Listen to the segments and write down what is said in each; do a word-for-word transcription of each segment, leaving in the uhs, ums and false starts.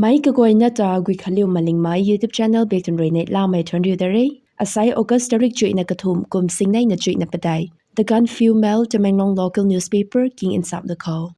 Mei kaguayna ta Guikhanliu Malingmei YouTube channel bek tun rui neihlamei thuanriu da re. Asai August tarik chuihna kathumh kum singneina chuihna padeih. The Gaanphiu Mail, Tamenglong local newspaper king nsap da khou.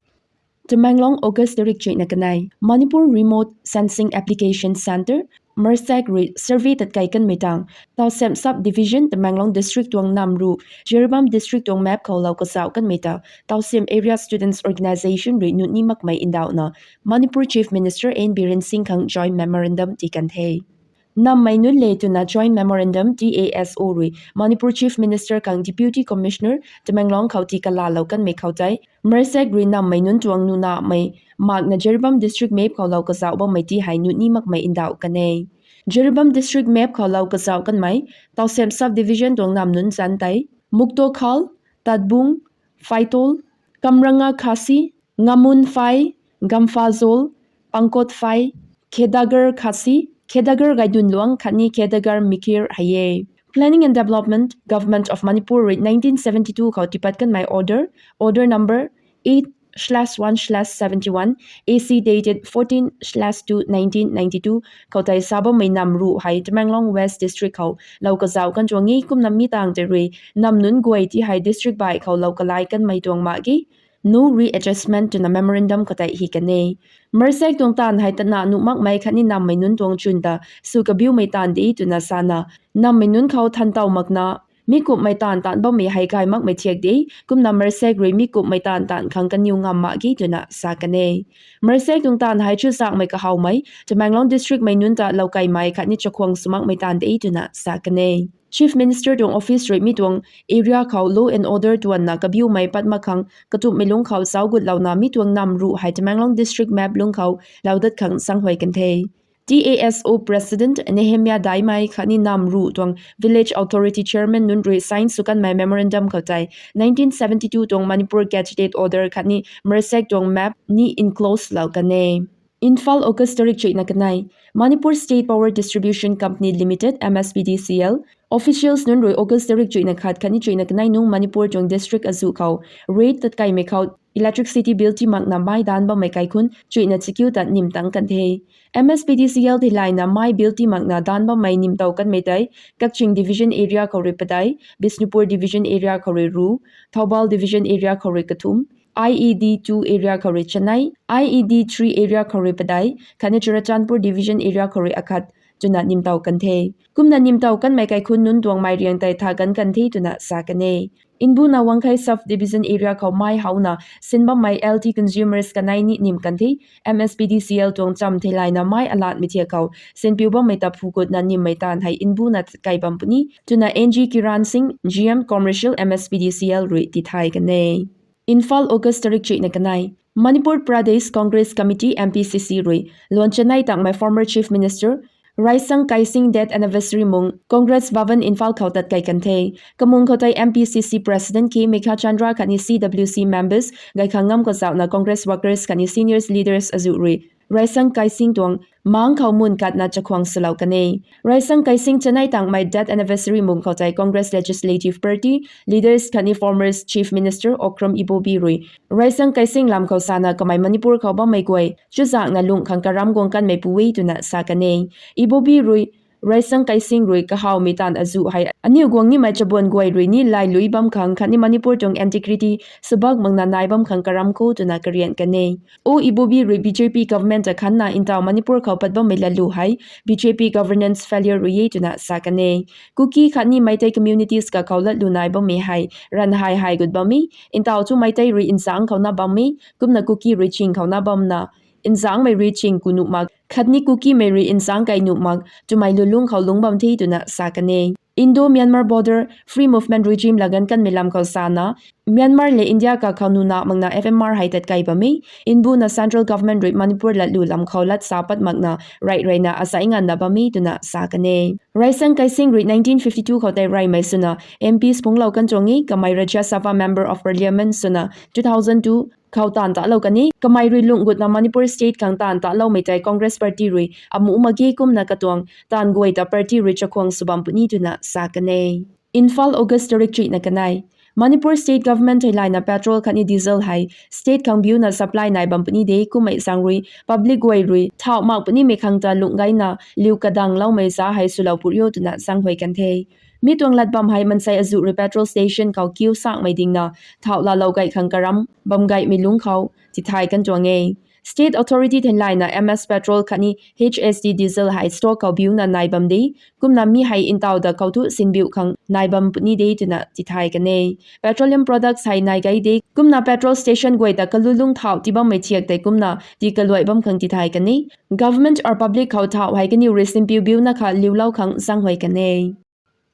Tamenglong, August tarik chuihna kanei. Manipur Remote Sensing Application Centre, MRSAC rui survey tatkai kanmei tang Tousem Sub Division, Tamenglong District tuang nam ruh Jiribam District tuang map khou lou kazauh kanmei ta Tousem Area Students Organisation rui nuni makmei ndauhna Manipur Chief Minister N Biren Singh khang joint memorandum tii kan the. Nammei nunc le twna joint memorandum TASO rui Manipur Chief Minister khang Deputy Commissioner Tamenglong khou tii kalalou kanmei khou tei, MRSAC rui nammei nunc tuang nunamei makna Jiribam District map khou lou kazauh bammei ti hei nuni makmei ndauh kan e. Jiribam District map khou lou kazauh kanmei, Tousem Sub Division tuang nam nunc zanc tei, Muktokhal, Tatbung, Phaitol, Kamranga Khasi, Ngamun Phai, Gamphazol, Pangkot Phai, Khedagar Khasi, Khedagar Gaidunluang khatni Khedagar Mikir hei e. Planning and Development, Government of Manipur rui nineteen seventy-two khou tipat kanmei order, order number eight slash one slash seventy-one, A C dated fourteen slash two nineteen ninety-two khou tei sa bammei nam ruh hei Tamenglong West District khou lou kazauh kan tuang e. Kumna mi tang tei rui nam nunc guay ti hei district baih khou lou kalai kanmei tuang mak ge, no readjustment twna memorandum khou tei hi kan e. MRSAC tuang taanv hei tatna nuh makmei khatni nammei nunc tuang chwn ta sw kabiumei taanv de twna sana, nammei nunc khou thantaw makna mi kumhmei taanv taanv bammei hei gay makmei thiak de. Kumna MRSAC rui mi kumhmei taanv taanv khang kaniw ngam mak ge twna sa kan e. MRSAC tuang taanv hei chuzakmei kahawmei Tamenglong District mei nunc ta lou kaimei khatni chakhwang sw makmei taanv de twna sa kan e. Chief Minister tuang office rui mi tuang area khou law and order tuanna kabiumei pat mak khang katumhmei lungc khou zauc gutlouna mi tuang nam ruh hei Tamenglong District map lungc khou lou dat khang zaenghuay kan the. TASO President Nehemiah Daimei khatni nam ruh tuang Village Authority Chairman nunc rui sign sw kanmei memorandum khou tei nineteen seventy-two tuang Manipur Gazetted Order khatni MRSAC tuang map ni enclose lou kan e. Imphal, August tarik chuihna kanei. Manipur State Power Distribution Company Limited, MSPDCL, officials nunc rui August tarik chuihna khat khatni chuihna kanei nung Manipur tuang district azuh khou raid tatkaimei khou electricity bill timakna mei daanc bammei kaikhun chuihna chakiu ta nim tang kan the. MSPDCL theilayna mei bill timakna daanc bammei nimtow kanmei tei Kakching Division area khou rui padeih, Bishnupur Division area khou rui ruh, Thoubal Division area khou rui kathumh, IED two area khou rui chanei, IED three area khou rui padeih khatni Churachandpur Division area khou rui akhat twna nimtow kan the. Kumna nimtow kanmei kaikhun nunc tuang mei riang tei tha kan kan the twna sa kan e. Mbuna Wangkhei Sub Division area khou mei howna sin bammei LT consumers kanei ni nim kan the. MSPDCL tuang cham theilayna mei alatmei thiak khou sinpiu bammei ta phugutna nimmei taanv hei mbuna kai bam puni twna NG Kiran Singh, GM Commercial, MSPDCL rui tithay kan e. Imphal, August tarik chuihna kanei. Manipur Pradesh Congress Committee, MPCC rui luan chanei tangmei former Chief Minister Raisang Kaising death anniversary mung Congress Bhavan, Imphal khou tat kai kan the. Kamung khou tei MPCC President K Meghachandra khatni CWC members gay khang ngam kazauhna Congress workers khatni seniors leaders azuh rui Raisang Kaising tuang mang khou mun katna chakhwang swlou kan e. Raisang Kaising chanei tangmei death anniversary mung khou tei Congress Legislative Party leaders khatni former Chief Minister Okram Ibobi rui Raisang Kaising lam khou sana kamei Manipur khou bammei guay chuzakna lungh khang karam guang kanmei pu e twna sa kan e. Ibobi rui Raisang Kaising rui kahawmei taanv azuh hei aniu guang nimei chabuan guay rui ni lailui bam khang khatni Manipur tuang integrity subak makna nai bam khang karam khou twna karian kan e. O Ibobi rui BJP government ta khanna ntaw Manipur khou pat bammei latlu hei BJP governance failure rui e twna sa kan e. Kuki khatni Meitei communities kakhou latlu nai bammei hei ranv hei hei gut bam e. Ntaw thu Meitei rui nzangc khou na bam e, kumna Kuki rui ching khou na bamna nzangcmei rui ching ku nuh mak khatni Kukimei rui nzangc kai nuh mak twmei lulung khou lungc bam the twna sa kan e. Indo-Myanmar Border Free Movement Regime laganv kanmei lam khou sana Myanmar le India kakhou nuna makna FMR hei tat kai bam e. Mbuna central government rui Manipur latlu lam khou lat sa pat makna rey reyna asai nganvna bam e twna sa kan e. Raisang Kaising rui nineteen fifty-two khou tei reymei swna MPs phunglou kan tuang e. Kamei Rajya Sabha Member of Parliament swna two thousand two khou taanv talou kan e. Kamei rui lungh gutna Manipur State khang taanv taloumei tei Congress Party rui amuh mak ge, kumna katuang taanv guay ta party rui chakhwang sw bam puni twna sa kan e. Imphal, August tarik chuihna kanei. Manipur State Government theilayna petrol khatni diesel hei state khang biuna supply nai bam puni de kummei zaeng rui public guay rui thauh mak punimei khang ta lungh gayna liu kadangloumei za hei swlou puni o twna zaenghuay kan the. Mi tuang lat bam hei mansei azuh rui petrol station khou queue sakmei dingna thauh laalou gay khang karam bam gaymei lungc khou tithay kan tuang e. State authority theilayna M S petrol khatni H S D diesel hei stock khou biuna nai bam de. Kumna mi hei ntaw da khou thu sinbiu khang nai bam puni de twna tithay kan e. Petroleum products hei nai gay de. Kumna petrol station guay ta kalulung thauh tii bammei thiak tei kumna tii kaluai bam khang tithay kan e. Government or public khou thauh hei kaniw rui sinbiu biuna kha liulou khang zaenghuay kan e.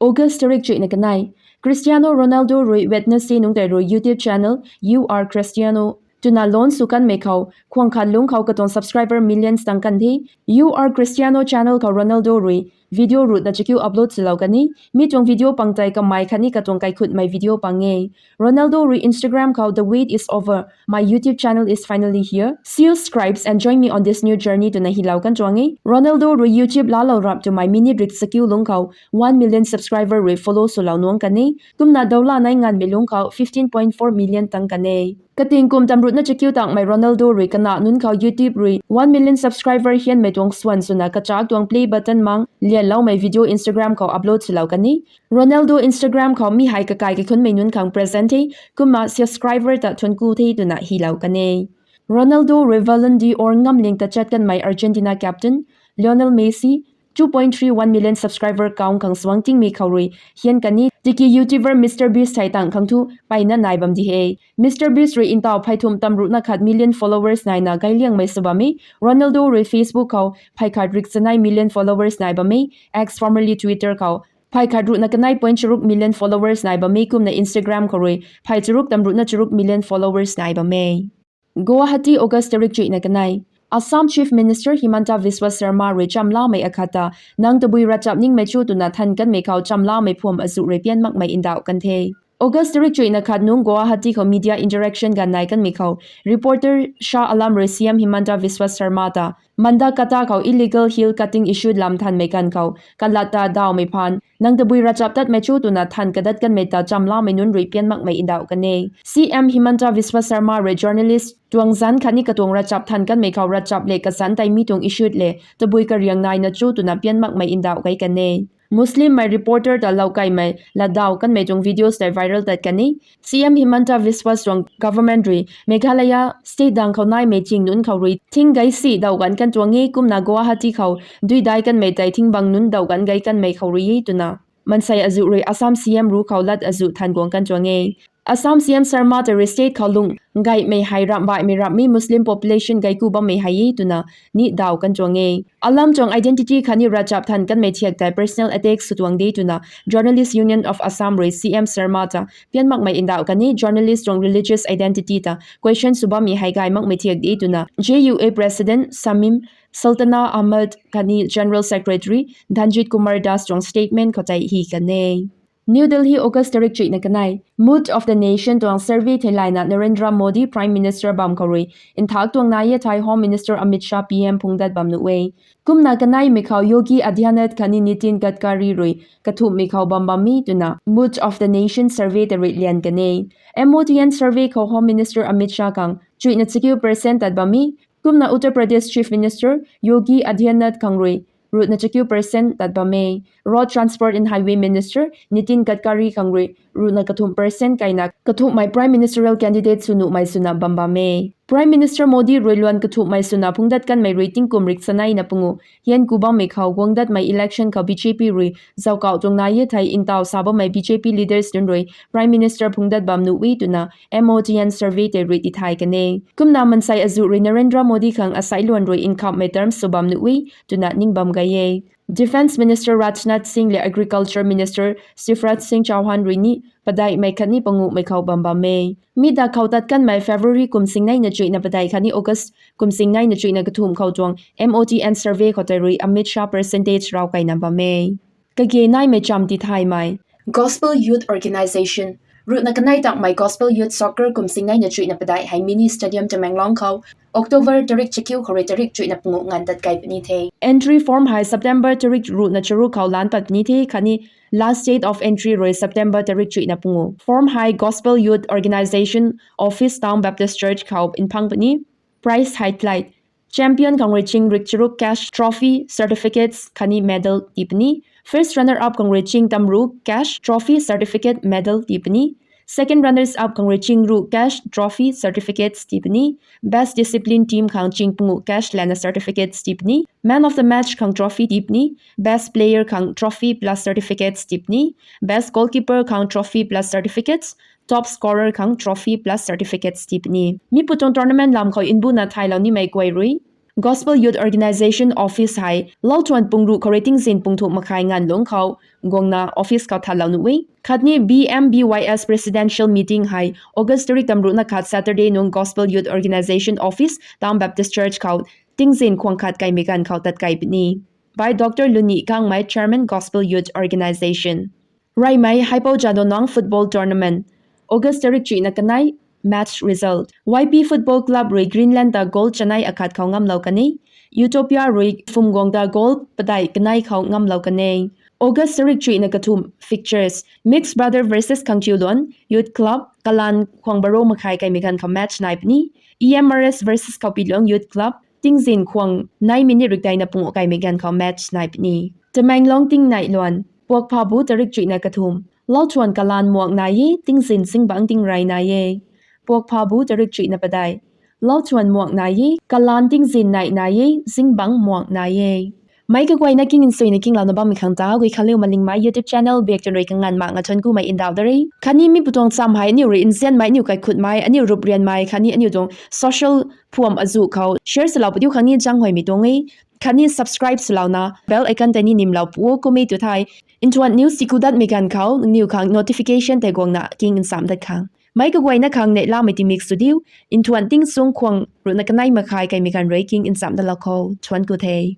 August tarik chuihna kanei, Cristiano Ronaldo rui Wednesday nungc tei rui YouTube channel U R Cristiano twna launch sw kanmei khou khuang khat lungc khou katuang subscriber millions tang kan the. U R Cristiano channel khou Ronaldo rui video ruhna chakiu upload swlou kan e. Mi tuang video pang tei kamei khatni katuang kaikhutmei video pang e. Ronaldo rui Instagram khou, "The wait is over. My YouTube channel is finally here. Subscribes and join me on this new journey," twna hilou kan tuang e. Ronaldo rui YouTube laalou rap twmei minute rik chakiu lungc khou one million subscriber rui follow swlou nuang kan e. Kumna dawla nai nganvmei lungc khou fifteen point four million tang kan e. Kating kum tamruhna chakiu tangmei Ronaldo rui kana nunc khou YouTube rui one million subscriber hianmei tuang swan swna kachak tuang play button mang lianloumei video Instagram khou upload swlou kan e. Ronaldo Instagram khou mi hei kakai kaikhunmei nunc khang present the, kumna subscriber ta thuanc ku the twna hilou kan e. Ronaldo rui Ballon d'Or ngamling ta chat kanmei Argentina captain Lionel Messi two point three one million subscriber count khang suang tingmei khou rui hian kan e. Tiki YouTuber MrBeast hei tang khang thu mpeyna nai bam di he. MrBeast rui ntaw phey thumh tamruhna khat million followers naina gayliangmei sw bam e. Ronaldo rui Facebook khou phey khat rik chanei million followers nai bam e. X, formerly Twitter khou phey khat ruhna kanei point charuk million followers nai bam e, kumna Instagram khou rui phey charuk tamruhna charuk million followers nai bam e. Guwahati, August tarik chuihna kanei, Assam Chief Minister Himanta Biswa Sarma rui chamlamei akhat ta nang tabui ravchap ningmei cho twna than kanmei khou chamlamei phuam azuh rui pian makmei ndauh kan the. August tarik chuihna khat nungc Guwahati khou media interaction ganv nai kanmei khou reporter Shah Alam rui C M Himanta Biswa Sarma ta Mandakata khou illegal hill cutting issue lam thanmei ganv khou kalat ta dawmei phaan nang tabui ravchap tatmei cho twna than kadat kanmei ta chamlamei nunc rui pian makmei ndauh kan e. C M Himanta Biswa Sarma rui journalist tuang zanc khatni katuang ravchap than kanmei khou ravchap le kazanc tei mi tuang issue le tabui kariang naina cho twna pian makmei ndauh kai kan e. Muslimmei reporter ta loukaimei latdaw kanmei tuang videos tei viral tat kan e. C M Himanta Biswa tuang government rui Meghalaya state dang khou naimei ching nunc khou rui thing gay si daw ganv kan tuang e, kumna Guwahati khou duidai kanmei tei thingbang nunc daw ganv gay kanmei khou rui e twna mansei azuh rui Assam C M ru khou lat azuh than guang kan tuang e. Assam C M Sarma ta rui state khou lung gaymei hei ramh baihmei ramhmei Muslim population gay ku bammei hei e twna ni daw kan tuang e. Alam tuang identity khatni ravchap than kanmei thiak tei personal attack sw tuang de twna Journalist Union of Assam rui C M Sarma ta pian makmei ndauh kan e. Journalist tuang religious identity ta question sw bammei hei gay makmei thiak de twna J U A President Samim Sultana Ahmed khatni General Secretary Dhanjit Kumar Das tuang statement khou tei hi kan e. New Delhi, August tarik chuihna kanei, Mood of the Nation tuang survey theilayna Narendra Modi Prime Minister bam khou rui nthak tuang nai e thei Home Minister Amit Shah P M phungdat bam nuh e. Kumna kaneimei khou Yogi Adityanath khatni Nitin Gadkari rui kathumhmei khou bam bam e twna Mood of the Nation survey ta rui lian kan e. M O T N survey khou Home Minister Amit Shah khang chuihna chakiu percent tat bam e. Kumna Uttar Pradesh Chief Minister Yogi Adityanath khang rui ruhna chakiu percent tat bam e. Road Transport and Highway Minister Nitin Gadkari khang rui ruhna kathumh percent kaina kathumhmei Prime Ministerial Candidate sw nuhmei swna bam bam e. Prime Minister Modi rui luan kathumhmei swna phungdat kanmei rui tingkum rik chaneina pungu hian ku bammei khou guang datmei election khou B J P rui zaukauh tuang nai e thei ntaw sa bammei B J P leaders nunc rui Prime Minister phungdat bam nuh e twna M O T N survey tei rui tithay kan e. Kumna mansei azuh rui Narendra Modi khang asai luan rui nkhamhmei term sw bam nuh e twna ning bam gay e. Defence Minister Rajnath Singh le Agriculture Minister Shivraj Singh Chouhan rui ni padeihmei khatni panguhmei khou bam bam e. Mi dak khou tat kanmei February kum singneina chuihna padeih khatni August kum singneina chuihna kathumh khou tuang M O T N survey khou tei rui Amit Shah percentage raw kaina bam e. Kage naimei cham tithaymei. Gospel Youth Organization, Ruhna kanei tangmei Gospel Youth Soccer kum singneina chuihna padeih hei Mini Stadium Tamenglong khou October tarik chakiu khou rui tarik chuihna panguh nganv tat kai puni the. Entry form hei September tarik ruhna charuk khou lan pat puni the khatni last date of entry rui September tarik chuihna panguh. Form hei Gospel Youth Organisation Office, Town Baptist Church khou nphang puni. Prize hei tlight. Champion khang rui ching rik charuk cash trophy, certificates khatni medal tii puni. First runner up khang rui ching tamru cash trophy, certificate, medal tii puni. Second runners up khang rui ching ru cash trophy, certificates tii puni. Best discipline team khang ching panguh cash lana certificates tii puni. Man of the match khang trophy tii puni. Best player khang trophy plus certificates tii puni. Best goalkeeper khang trophy plus certificates. Top scorer khang trophy plus certificates tii puni. Mi pu tuang tournament lam khou nbuna thaylou nimei guay rui Gospel Youth Organisation Office hei Lauthuan pungruh khou rui tingzin pungthuk makhai nganv lungc khou guangna office khou thatlou nuh e. Khatni B M B Y S Presidential Meeting hei August tarik tamruhna khat Saturday nung Gospel Youth Organisation Office, Town Baptist Church khou tingzin khwang khat kaimei ganv khou tat kai puni. By Doctor Luni Kangmei, Chairman, Gospel Youth Organisation. Reymei Haipou Jadonang Football Tournament, August tarik chuihna kanei. Match result: Y P Football Club rui Greenland ta goal chanei akhat khou ngamlou kan e. Utopia rui Phumguang ta goal padeih kanei khou ngamlou kan e. August tarik chuihna kathumh. Fixtures: Mixed Brother versus Khangthiuluan Youth Club, kalan khwang baro makhai kaimei ganv khou match nai puni. E M R S versus Khoupilong Youth Club, tingzin khwang nei minute rikdeina panguh kaimei ganv khou match nai puni. Tamenglong tingnai luan: Puakphabu tarik chuihna kathumh, Lauthuan kalan muak nai e, tingzin zingbangc tingrey nai e. Puakphabu tarik chuihna padeih, Lauthuan muak nai e, kalan tingzin nei nai e, zingbangc muak nai e. Meic kaguayna king nsuina kinglouna bammei khang ta Guikhanliu Malingmei YouTube channel biak tun rui kanganv mak nga thuanc kumei ndauh da re. Khatni mi pu tuang cham hei aniu rui nzianmei, aniu kaikhutmei, aniu rup rianmei khatni aniu tuang social phuam azuh khou share swlou padiu khang ni zaenghuaymei tuang e. Khatni subscribe swlouna bell icon tei ni nimlou pu o, kum e tu thei nthuan news tiku datmei ganv khou nangniw khang notification tei guangna king nchamc dat khang. Meic kaguayna khang neihlamei tingmik sw diu. Nthuan tingchung khwang ruhna kanei makhai kaimei ganv rui king nchamc datlou khou thuanc ku the.